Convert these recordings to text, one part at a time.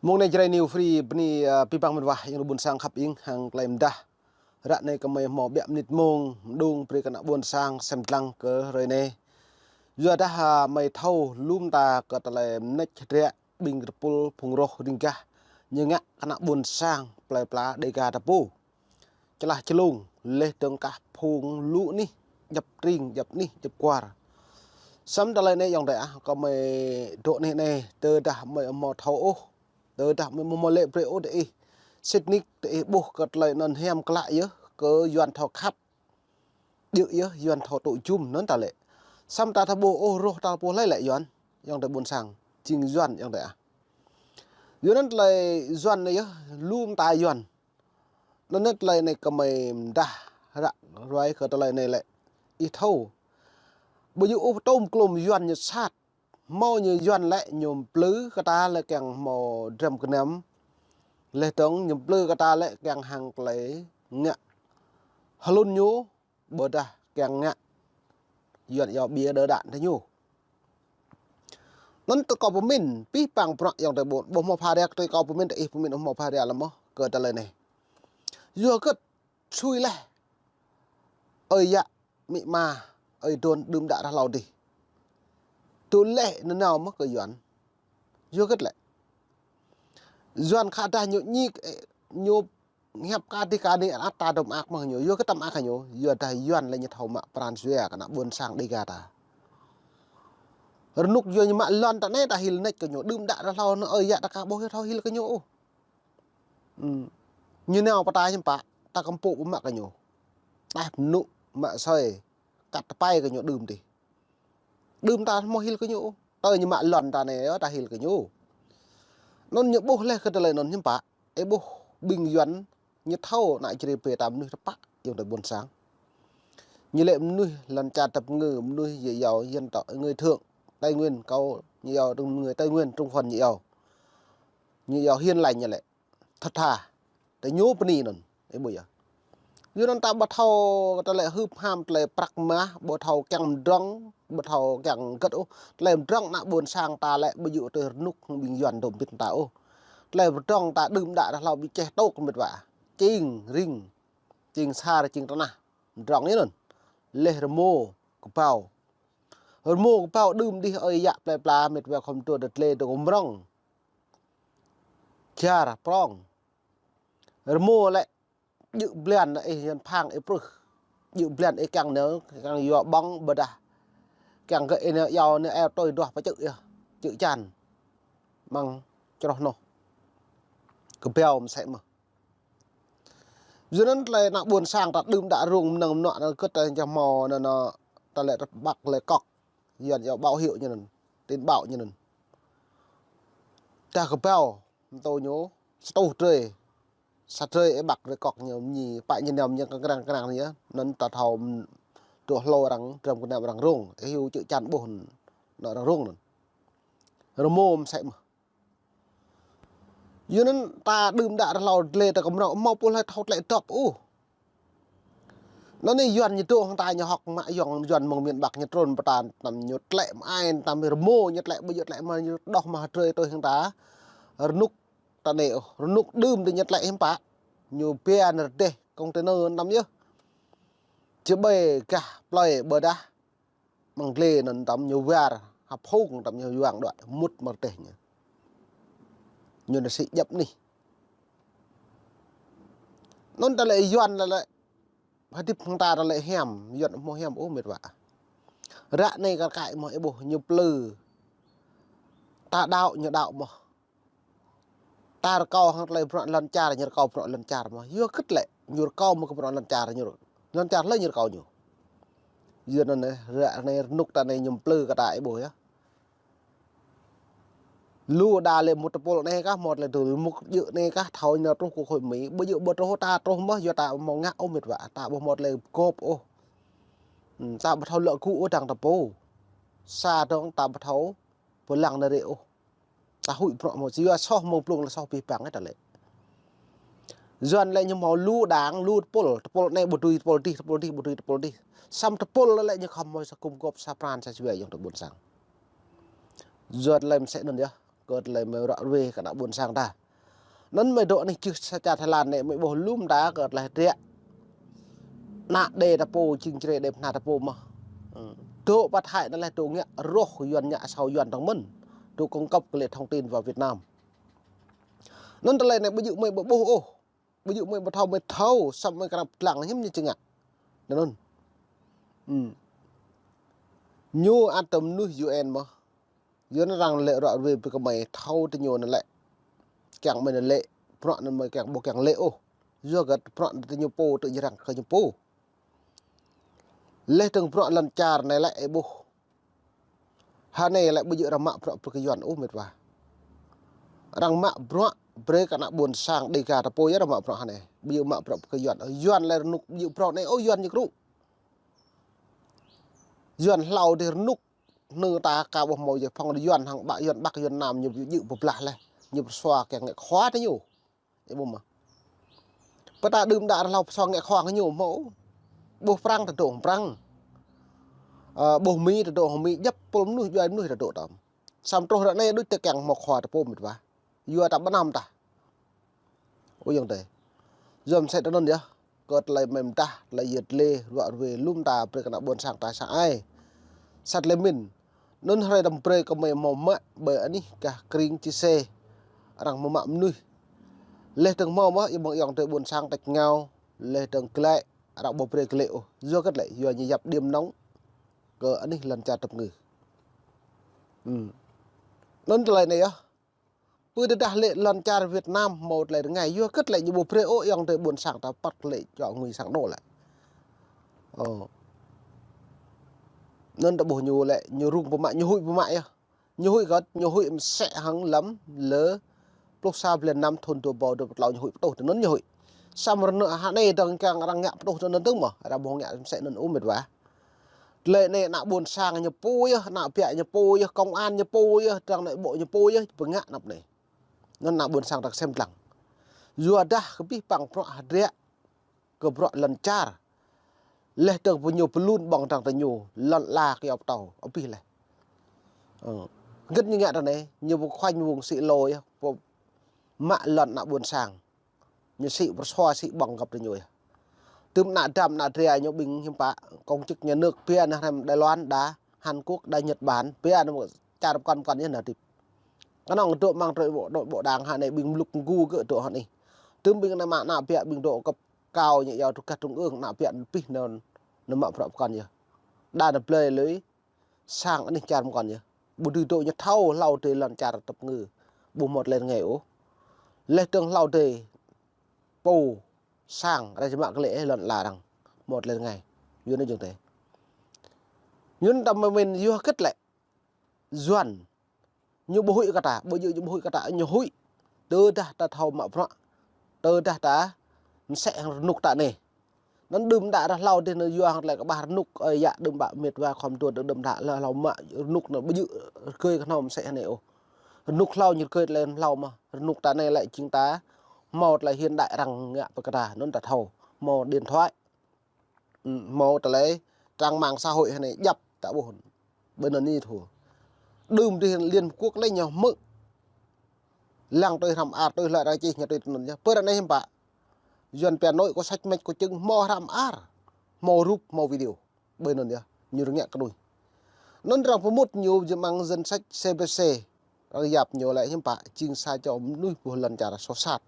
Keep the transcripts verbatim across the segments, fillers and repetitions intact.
Mông anai Jrai New Free bơni, ơ, abih bang met wa ayŏng adơi ƀuôn sang khăp ing hăng tơlơi mơdah. Ră anai gơmơi hmâo ƀiă mơnit mông mơđung brơi kơ ană ƀuôn sang sem lăng kơ hrơi anai. Yua dah, ơ, gơmơi thâo lŏm ta kơ tơlơi mơneč hơdră ƀing tơpul phung roh ring gah ñu ngă kơ ană ƀuôn sang plơi pla Dêga ta pô. Čơlah čơlung, laih dơ̆ng kah phung lu anih, djŏp tring, djŏp anih, djŏp kwar. Samơ̆ tơlơi anai ayŏng adơi ah, gơmơi dŏ anih anai, tơdah gơmơi hmâo thâo ôh, tơdah gơmơi hmâo lĕ brơi ôh tơ ih. Sĭt nik tơ ih ƀuh kơ tơlơi anŭn hiam klă yơh, kơ Yuan thâo khăp. Djơ̆ yơh, Yuan thâo tŭ jum anŭn ta lĕ. Samơ̆ ta thâo ƀuh ôh, roh ta pô hlơi lĕ Yuan, ayŏng adơi ƀuôn sang. Jing Yuan ayŏng adơi ah. Yua anŭn tơlơi Yuan anai yơh, lŏm ta Yuan. Anŭn tơlơi anai gơmơi mơdah ră ruai kơ tơlơi anai lĕ. Ih thâo. Ƀu djơ̆ ôh tơm klŏm Yuan ñu sat. Hmâo ñu Yuan lĕ ñu plư kơ ta lĕ kiăng hmâo dram gơnam. Laih dơ̆ng ñu plư kơ ta lĕ kiăng hăng tơlơi ngă hlŭn ñu ƀôdah kiăng ngă Yuan iâu ƀiă đơ đan tơ ñu. Anŭn tơ kâo pơmĭn, abih bang bruă ayŏng adơi ƀuôn, ƀu hmâo pha ria kơ tui kâo pơmĭn tơ ih pơmĭn ƀu hmâo pha ria lăm mơ̆ kơ tơlơi anai. Yua hơget sui laih ơi yă, amĭ ama, ơi adon đưm đă ră hlâo adih. Tui laih nanao mơ̆ kơ Yuan. Yua hơget lĕ. Yuan khă dah ñu ñik, ơ, ñu hiăp kơ adih kơ anai ăt ta dŏ mơak mơ̆ng ñu. Yua hơget ta mơak kơ ñu. Yua dah Yuan lĕ ñu thâo mă pran jua kơ ană ƀuôn sang Dêga ta. Rơnŭk yua ñu mă lŏn ta anai ta hil neč kơ ñu. Đưm đă ră hlâo anŭn ơi yă ta kah ƀuh yơh thâo hil kơ ñu ôh. Ư. Ñu nao pơ ta hiư̆m pă, ta kơmpŭ ƀu mă kơ ñu. Tah mơnŭ mă asơi, kăt tơpai kơ ñu đưm adih. Đưm ta hmâo hil kơ ñu ôh. Tơ ñu mă lŏn ta anai yơh ta hil kơ ñu. Anŭn ñu ƀuh laih kơ tơlơi anŭn hiư̆m pă. Ih ƀuh ƀing Yuan ñu thâo ană Jrai ƀơi ta mơnuih tơpă ayŏng adơi ƀuôn sang. Ñu lĕ mơnuih lŏn čar tơpơngư, mơnuih yơ iâu dân tộc người Thượng, Tây Nguyên, kâo ñu iâu người Tây Nguyên, Trung Phần ñu iâu. Ñu iâu hiền lành ñu lĕ. Thật thà. Tơ ñu bơni anŭn. Ih ƀuh yơh. Yua anŭn ta ƀu thâo tơlơi hưp ham tơlơi prăk mah, ƀu thâo kiăng mơdrŏng, ƀu thâo kiăng hơget ôh. Tơlơi mơdrŏng ană ƀuôn sang ta lĕ ƀu djơ̆ tui rơnŭk hăng ƀing Yuan dŏ ƀĭt ta ôh. Tơlơi mơdrŏng ta đưm đă ră hlâo ƀu čeh tŏk met wa. Čing ring, čing sar, čing tơnah. Mơdrŏng yơh anŭn. Laih rơmô kơƀâo. Rơmô kơƀâo đưm adih ơi yă plơi pla met wa khŏm dŏ tơtlê dŏ kơmrŏng. Jar prong. Rơmô lĕ djơ̆ blan ih Yuan phang ih pruih. Djơ̆ blan ih kiăng nao, kiăng yua ƀơ̆ng ƀôdah kiăng kơ ih nao iâu nao eo tui duah pơčư̆ yơh. Čư̆ čan. Mơ̆ng čroh anŭn. Kơƀâo mơsĕ mơ̆n. Yua anŭn tơlơi ană ƀuôn sang ta đưm đă rông mơnơ̆ng mơnuă anŭn kơ ta čah hmâo anŭn, anŭn tơlơi ta ƀăk tơlơi kŏk. Yuan iâu báo hiệu ñu anŭn. Tin báo ñu anŭn. Ta kơƀâo, mơtô ñu, sa tuh drơi. Sa drơi ih ƀăk drơi kŏk ñu mơñi, pă ñu nao ñu krăng krăng ñu. Anŭn ta thâo dŏ hlâo arăng, dram gơnam arăng rông. Ih hyu čư̆ čan ƀuh anŭn arăng rông anŭn. Rơmô mơsĕ mơ̆n. Yua anŭn ta đưm đă ră hlâo tơtlê ta kơmrŏng, hmâo pô hlơi thâo tlĕ dŏp ôh. Anŭn anai Yuan ñu dŏ hăng ta ñu hŏk mă ayŏng Yuan mơ̆ng miền Bắc ñu trŭn pơ ta anăm ñu tlĕ mơai anăm rơmô ñu tlĕ ƀu djơ̆ tlĕ mă ñu đoh mă hơdrơi tui hăng ta. Rơnŭk ta anai ôh, rơnŭk đưm tơ ñu tlĕ hiư̆m pă. Ñu bia nao rơdêh container anăm yơh. Či ƀơi gah plơi ƀôdah mơ̆ng glê anŭn tơm ñu war, hăp hông tơm ñu yuang đuaĭ, mŭt mơ̆ rơdêh ñu. Ñu nao sĭ djŏp anih. Anŭn tơlơi Yuan lĕ, lĕ, hơdip hăng ta tơlơi hiam, Yuan hmâo hiam ôh met wa. Ră anai kar kaĭ mơ̆ ih ƀuh ñu plư. Ta đaŏ, ñu đaŏ mơ̆. Ta rơkâo hăng tơlơi bruă lŏn čar, ñu rơkâo bruă lŏn čar mơ̆. Yua hơget lĕ, ñu rơkâo mơ̆ kơ bruă lŏn čar, ñu rơ-, lŏn čar hlơi ñu rơkâo ñu. Yua anŭn anai, ră anai rơnŭk ta anai ñu plư kơ ta ih ƀuh yơh. Lu đa lĕ mŭt tơpul anai kah, mŭt tơlơi tui mŭt djơ̆ anai kah, thâo ñu truh kơ khối Mi, ƀu djơ̆ ƀu truh ta truh mơ̆, yua ta hmâo ngă ôh met wa, ta ƀu hmâo tơlơi gŏp ôh. Ư, ta ƀu thâo lŏ gŭ ôh dăng tơpô. Sa dơ̆ng ta ƀu thâo pơlăng nao rê ôh. Ta huĭ bruă mơ̆, či yua soh mơ̆ng blung lĕ soh abih bang ih ta lĕ. Yuan lĕ ñu hmâo lu đảng, lu tơpul, tơpul anai ƀu dưi tơpul adih, tơpul adih ƀu dưi tơpul adih. Samơ̆ tơpul lĕ ñu khŏm hmâo sa gum gŏp sa pran sa jua ayŏng adơi ƀuôn sang. Yuan lĕ mơsĕ anŭn yơh. kơ tơlơi mơi ră ruai kơ ană ƀôn sang ta. Anŭn mơi dŏ anih čưh sa čar Thái Lan anai mơi ƀuh lŏm ta kơ tơlơi hơdră. Ană đe ta pô, jing čre đe pơhna ta pô mơ̆. Dŏ pơthai anŭn lĕ dŏ ngă rŏh Yuan, ngă asâo Yuan tơ̆ng mơ̆n. Dŏ cung cấp kơ lĕ thông tin vào Việt Nam. Anŭn tơlơi anai ƀu djơ̆ mơi ƀu ƀuh ôh. Ƀu djơ̆ mơi ƀu thâo, mơi thâo, samơ̆ mơi kơnăp lăng hiư̆m ñu či ngă. Anŭn. Ñu ăt tơm mơnuih U N mơ̆. Yuan arăng lĕ ră ruai brơi kơ mơi thâo tơ ñu anŭn lĕ. Kiăng mơi anŭn lĕ, bruă anŭn mơi kiăng ƀu kiăng lĕ ôh. Yua kơ bruă anŭn tơ ñu pô, tơ jrăng kơ ñu pô. Leh dơ̆ng bruă lŏn čar anai lĕ ih ƀuh. Hơnai lĕ ƀu djơ̆ arăng mă bruă brơi kơ Yuan ôh mĕt wa. Arăng mă bruă brơi kơ ană ƀôn sang Dêga ta pô yơh arăng mă bruă hơnai. Ƀu djơ̆ mă bruă brơi kơ Yuan. Yuan lĕ rơnŭk ƀu djơ̆ bruă anai ôh Yuan ñu kru. Yuan hlâo dêh rơnŭk. Nư ta ka ƀuh mơ̆ yơh phŏng Yuan hăng ƀă Yuan Bắc Yuan Nam ñu ƀu djơ̆ pơblah leh. Ñu pơsua kiăng ngă khua tơ ñu. Ih ƀuh mơ̆. Pơtă đưm đă rơhlâo pơsua ngă khua kơ ñu mơ̆. Ƀuh Prăng ta dŏ Prăng. Ơ, ƀuh Mi ta dŏ Mi, djăp pul mơnuih, djuai mơnuih ta dŏ tơm. Samơ̆ truh ră anai đôč ta kiăng hmâo khua ta pô mĕt wa. Yua ta ƀu năm tah. Ơ ayŏng adơi. Yua mơsĕ tơ anŭn yơh. Kơ tơlơi mơi mơdah, tơlơi yơh tơlơi ră ruai lŏm ta brơi kơ ană ƀôn sang ta sa ai. Sa tơlơi mĭn. Anŭn hrơi tơm brơi kơ mơi hmâo mă ƀơi anih gah kring čih se. Arăng hmâo mă mơnuih. Leh dơ̆ng hmâo mơ̆, ih ƀơ̆ng ayŏng adơi ƀôn sang tač ngao. Leh dơ̆ng glaĭ, arăng ƀu brơi glaĭ ôh. Yua kơ tơlơi, yua ñu yap điểm nóng. Kơ anih lŏn čar tơpơngư. Anŭn tơlơi anai yơh. Pơđơđah lĕ lŏn čar Việt Nam hmâo tơlơi rơngai, yua kơ tơlơi ñu ƀu brơi ôh ayŏng adơi ƀôn sang ta păt lĕ čŏ ngui sang anŏ lĕ. Ơ. Anŭn ta ƀuh ñu lĕ, ñu rŭng pơmă, ñu huĭ pơmă yơh. Ñu huĭ kơ̆t, ñu huĭ mơsĕ hăng lăm lơ pluh sa blan năm thun dua ƀâo dua pluh klâo ñu huĭ pơtuh tơ anŭn ñu huĭ. Samơ̆ rơnŭk hơnai dơ̆ng kiăng arăng ngă pơtuh tơ anŭn dơ̆ng mơ̆, arăng ƀu ngă mơsĕ anŭn ôh mĕt wa. Tơlơi anai ană ƀôn sang ñu pô yơh, ană biă ñu pô yơh, công an ñu pô yơh, trang nội bộ ñu pô yơh, pơngă anăp anai. Anŭn ană ƀôn sang ta kơsem lăng. Yua dah kơ abih bang bruă hơdră, kơ bruă lŏn čar. Leh dơ̆ng pơ ñu pơlun ƀơ̆ng dăng tơ ñu, lŏn ala kơ yua pơtâo, abih leh. Ơ. Hơget ñu ngă tơ anai, ñu pơkhuanh wơ̆ng sĭ lô yơh, pơmă lŏn ană ƀôn sang. Ñu sĭ pơsua sĭ ƀơ̆ng găp tơ ñu yơh. Tơm ană dăm ană dra ñu ƀing hiư̆m pă, công chức nhà nước pia nao hrăm Đài Loan đa, Hàn Quốc đa, Nhật Bản pia nao čar pơkŏn pơkŏn yơh nao hơdip. Kơnơ̆ng dŏ mơ̆ng dŏ ƀu, dŏ ƀu đang hơnai ƀing mluk mgu gơ̆ dŏ hơnai. Tơm ƀing ană mă ană biă ƀing dŏ kơ kao ñu yua tugas trung ương ană biă anŭn pih anŭn, anŭn mă bruă pơkŏn yơh. Đa anŭn blơi lui sang anih čar pơkŏn yơh. Ƀu dưi dŏ ñu thâo hlâo dêh lŏn čar tơpơngư. Ƀu hmâo tơlơi rơngai ôh. Leh dơ̆ng hlâo dêh pô sang arăng či mă glaĭ lŏn ala arăng hmâo tơlơi rơngai. Yua anŭn ayŏng adơi. Yua anŭn ta mĭn yua hơget lĕ. Yuan. Ñu ƀu huĭ kơ ta, ƀu djơ̆ ñu ƀu huĭ kơ ta, ñu huĭ. Tơdah ta thâo mă bruă. Tơdah ta mơsĕ hăng rơnŭk ta anai. Anŭn đưm đă rơhlâo dêh anŭn yua hăng tơlơi kơƀah rơnŭk, ơi yă đưm ƀă mĕt wa khŏm tuan đưm đă rơhlâo mă rơnŭk anŭn ƀu djơ̆ rơgơi kơ hnâo mơsĕ hơnai ôh. Rơnŭk hlâo ñu rơgơi tơlơi hlâo mơ̆. Rơnŭk ta anai lĕ jing ta hmâo tơlơi hiện đại arăng ngă pơkra, anŭn ta thâo. Hmâo điện thoại. Hmâo tơlơi trang mạng xã hội hơnai djăp ta ƀuh. Ƀơi anŭn ñu thâo. Đưm dêh Liên Hợp Quốc lĕ ñu hmư̆. Lăng tui hrăm ar tui hlơi arăng čih ñu tui tơ anŭn yơh. Pơ ră anai hiư̆m pă. Yuan pia nội có sách mách có chứng hmâo hrăm ar. Hmâo rup, hmâo video. Ƀơi anŭn yơh. Ñu rơngiă kơnuih. Anŭn arăng pơmŭt ñu jơmăng danh sách C B C. Arăng yap ñu lĕ hiư̆m pă, jing sa čô mơnuih ƀuh lŏn čar soh sat.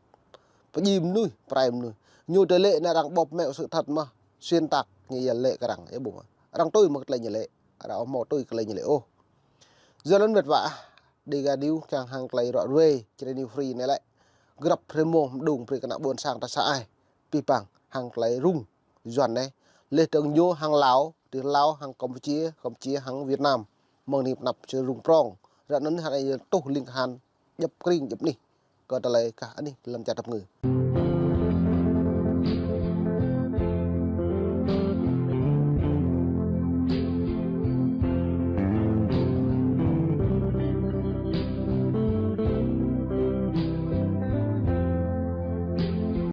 Pơdjai mơnuih, pơrai mơnuih. Ñu tơlơi anai arăng bóp méo sự thật mơ̆, xuyên tạc ñu yơh lĕ kơ arăng, ih ƀuh mơ̆. Arăng tui mơ̆ kơ tơlơi ñu lĕ, arăng ƀu hmâo tui kơ tơlơi ñu lĕ ôh. Yua anŭn mĕt wa, Dega News kiăng hăng tơlơi ră ruai, Jrai News Free anai lĕ. Grăp hrơi mông mơđung brơi kơ ană ƀôn sang ta sa ai. Abih bang hăng tơlơi rŭng Yuan anai. Leh dơ̆ng ñu hăng Lào, dêh Lào hăng Campuchia, Campuchia hăng Việt Nam. Mơ̆ng anai pơ anăp či rŭng prong. Ră anŭn hơnai yơh tuh ling kahan djăp kring djăp anih. Kơ tơlơi kah anih lŏn čar tơpơngư.